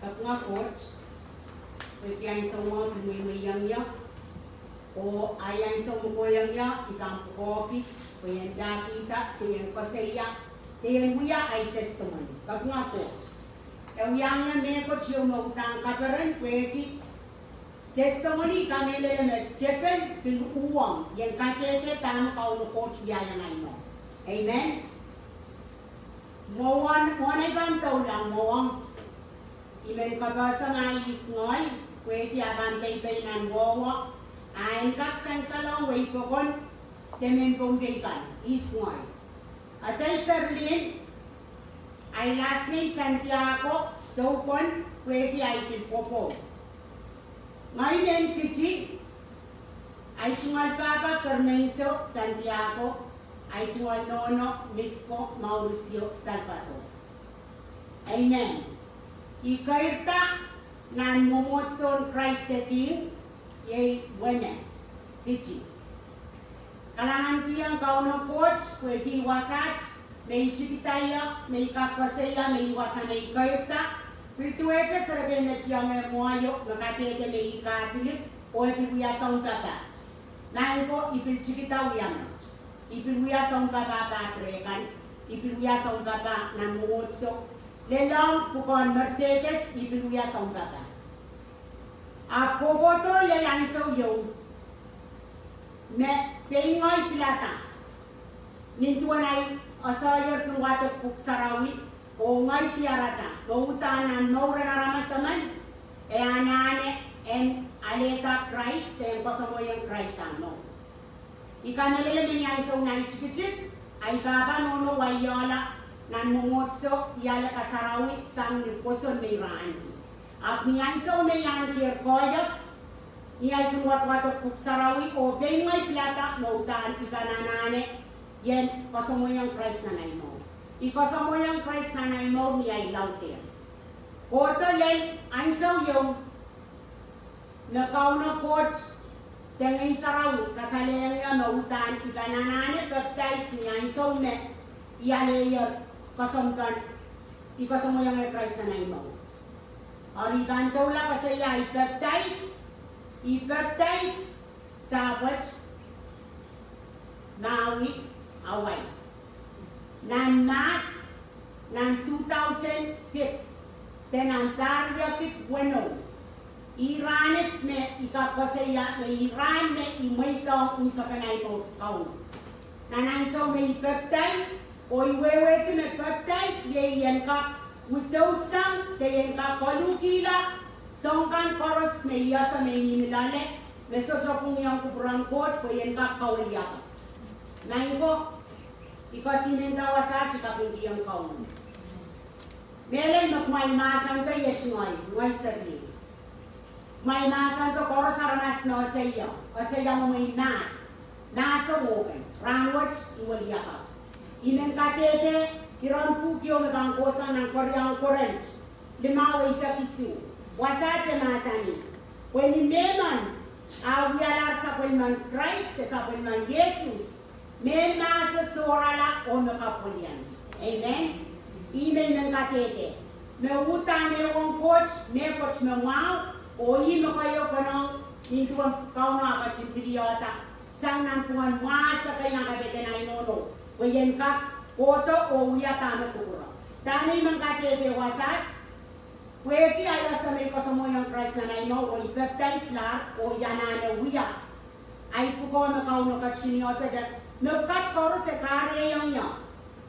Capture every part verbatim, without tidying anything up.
Kapinga Koht, pwehki ansou mwahu pil mweimweiong ie, oh ahi ansou me kohiong ie I pahn pwukoahki, pwe I en pahkihda, pwe I en koasoia, pwe I en wia ahi testimony. Kapinga Koht. E wiahiong ie mehkot ieu me uhdahn kaperen pwehki testimony I kamehlele me tepel pil uhwong, I en kadehde dahme Kauno Koht wiahiong ahi mour. Amen. Mwohn, mwohn ei pahn doula mwohn, I men kapehse ma ihs ngehi, pwehki a pahn peipei nan wehwe, a en kak sansalohng wehi pokon, de mehn Pohnpei kan, ihs ngehi. Adei Serlin, ahi last name Santiago, Soukon, pwehki ahi pil pwopwoud. Ngehi mehn Kiti, ahi tungoal pahpa Permeiso Santiago, ahi tungoal nohno Misko Mauricio Salvador. Amen. I keirda nan mwomwohdisohn Christ the King, iei Wene, Kiti. Kalahngankihong Kauno Koht pwehki wasaht me I tikida ie, me I kak koasoia, me I wasa me I keirda, pil duwehte serepein me tiange mwoaio me kadehde me I Kadilik, oh e pil wia sounpapah. Maing ko, I pil tikida wia met. I pil wia sounpapah padre kan, I pil wia sounpapah nan mwomwohdiso, lelohng pwukoahn Mercedes, I pil wia sounpapah. Ahpw kohkohdo lel ansou ieu me pein ngehi pilada, nin duwen ahi koasoier kin wadek Pwuhk Sarawi, oh ngehi diarada me uhdahn nan mour en aramas emen, e anahne en alehda Krais, de en koasoamwoiong Krais ah mour. I kamehlele me ni ansou nan tikitik, ahi pahpa nohno waiala nan mwomwohdiso, I ale kasarawi sang ni pwoson me I rahnki. Ahpw ni ansou me I ahnekier koahiek, ni ahi kin wadwadek Pwuhk Sarawi, oh pein ngehi pilada me uhdahn I pahn anahne ien koasoamwoiong Krais nan ahi mour. I koasoamwoiong Krais nan ahi mour ni ahi laudehr. Kohdo lel ansou ieu me Kauno Koht de Ngehn Sarawi kasalehiong ie me uhdahn I pahn anahne pepdais ni ansou me I aleier koasoamwoiong, I koasoamwoiong Krais nan ahi mour. Eri I pahn doula koasoia ahi pepdais, I pepdais Sahpwet, Maui, Hawaii, nan Mahs, nan two thousand six, de nan pahr riekid weneu. Ih rahnwet me I kak koasoia me ih rahn me I mweidohng ni sohpen ahi mour Kauno. Nan ansou me I pepdais, oh I wehwehki me pepdais iei I en kak widoutsang, de I en kak koluhkihla soahng kan koaros me I ese me I mihmi loale, me sohte pwungiong kupwuren Koht pwe I en kak kaweid iakapw. Maing ko, I koasoia nda wasaht I kapingkihong Kauno. Mehlel me kumwail mahsendo iet ngehi, ngehi Serlin. Kumwail mahsendo koaros aramas me koasoia, koasoia mwomwen mahs, mahso mwohn, rahnwet I weliakapw. I men kadehde iren pwuhk ieu me pahn kohsang nan Keriau Korint limau eisek isuh. Wasaht e mahsanih, pwe ni mehmen ah wialahr sapwellimen Krais de sapwellimen Sises, mehn mahso sohrala oh me kapw weliandi. Amen. Ih me I men kadehde me uhdahn ehuong Koht mehkot me mwahu, oh ih me keieu konehng nin duwen Kauno ah ketin piliada sang nanpwungen mahs kei nan kapehden ahi nohno, pwe I en kak kohdo oh wia dahme kupwure. Dahme I men kadehde wasaht, pwehki ahi ese me I koasoamwoiong Krais nan ahi mour oh I pepdaislahr oh I anahne wia ahi pwukoa me Kauno ketin iodedek, mepwukat koaros e kahrehiong ie.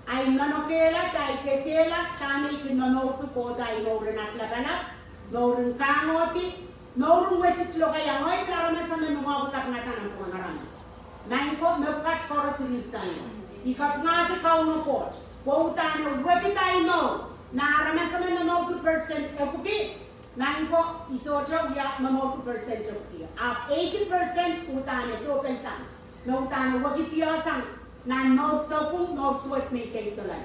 Ahi manokehla de ahi kesehla dahme I kin momourki kohdo ahi mour en aklapalap, mour en kahngodi, mour en wesid lokaia, ngehi pil aramas emen me mwahuki kapingada nanpwungen aramas. Maing ko, mepwukat koaros I rieisang ie. I kapingahki Kauno Koht pwe uhdahn e wekida ahi mour. Ma aramas emen momourki percent epwiki, maing ko, I sohte wia momourki percent epwiki. Ahpw eighty percent uhdahn e sohpeisang, me uhdahn e wekidihsang nan mour sapwung, mour suwed me I keid doula,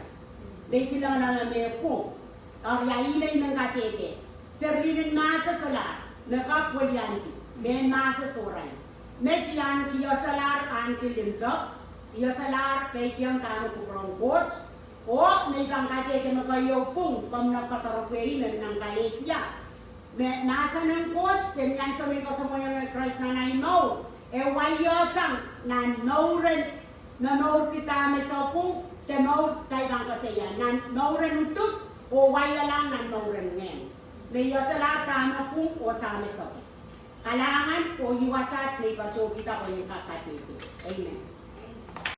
me I kin lamalam me pwung. Eri ih me I men kadehde, Serlin en mahso solahr me kapw weliandi, mehn mahso sohrala. Met I ahneki, I solahr ahneki limpoak, I solahr peikiong dahme kupwuren Koht, Oh me I pahn kadehde me keieu pwung, komw nda koadoaropwe me nan Kalesia. Me mahsen en Koht, de ni ansou me I koasoanehdi Krais nan ei mour, e waiasang nan mouren, me mourki dahme sapwung, de mour dahme I pahn koasoia, nan mouren uduk, oh waialahng nan mouren ngehn. Me I osehlahr dahme pwung oh dahme sapwung. Kalahngan oh I wasaht me I patohkihda pwe I en kak kadehde. Amen.